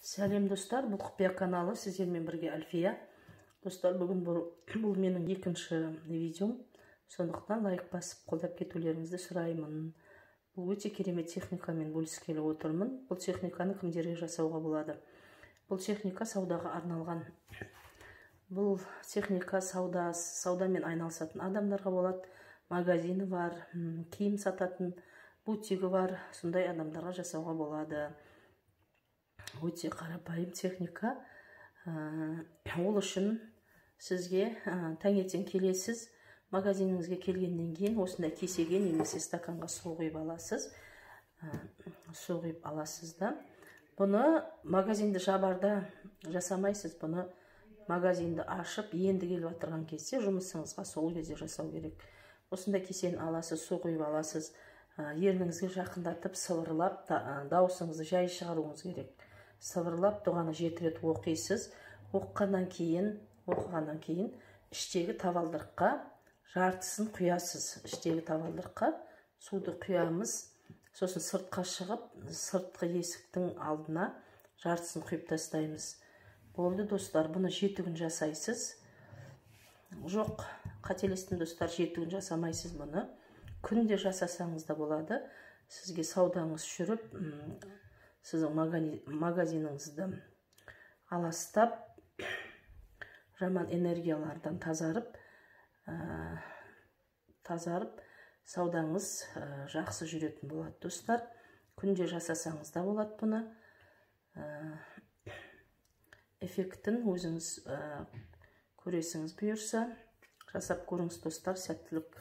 Сәлем, достар! Бұл Құпия каналы, сіздермен бірге Альфия. Достар, бүгін бұл менің екінші видеом, сондықтан лайк басып, қолдап кетулеріңізді сұраймын. Бұл өте керемет техникамен бөліскелі отырмын. Бұл техниканы кімдерге жасауға болады? Бұл техника саудаға арналған. Бұл техника саудамен айналысатын адамдарға болады. Магазині бар, киім сататын бутигі бар, сондай адамдарға жасауға болады. Өте қарапайым техника. Ол үшін сізге таңертең келесіз. Магазиніңізге келгеннен кейін осындай кесеге немесе стаканға су құйып аласыз. Су құйып аласыз да, бұны магазинді жабарда жасамайсыз. Бұны магазинді ашып, енді келіп жатырған кезде, жұмысыңызға, сол кезде жасау керек. Осындай кесені аласыз, су құйып аласыз, ерніңізге жақындатып, сыбырлап, дауысыңызды жай шығаруыңыз керек. Сыбырлап, дұғаны 7 рет оқисыз. Оқығаннан кейін іштегі табалдырыққа жартысын құясыз. Іштегі табалдырыққа суды құямыз. Сосын сыртқа шығып, сыртқы есіктің алдына жартысын құйып тастаймыз. Болды, достар. Бұны 7 күн жасайсыз. Жоқ, қателестім, достар, 7 күн жасамайсыз. Бұны күнде жасасаңыз да болады. Сізге саудаңыз жүріп, сіздің магазиніңізді аластап, жаман энергиялардан тазарып, саудаңыз жақсы жүретін болады. Достар, күнде жасасаңыз да болады бұны. Эффектін өзіңіз көресіңіз, бұйырса. Жасап көріңіз, достар. Сәттілік!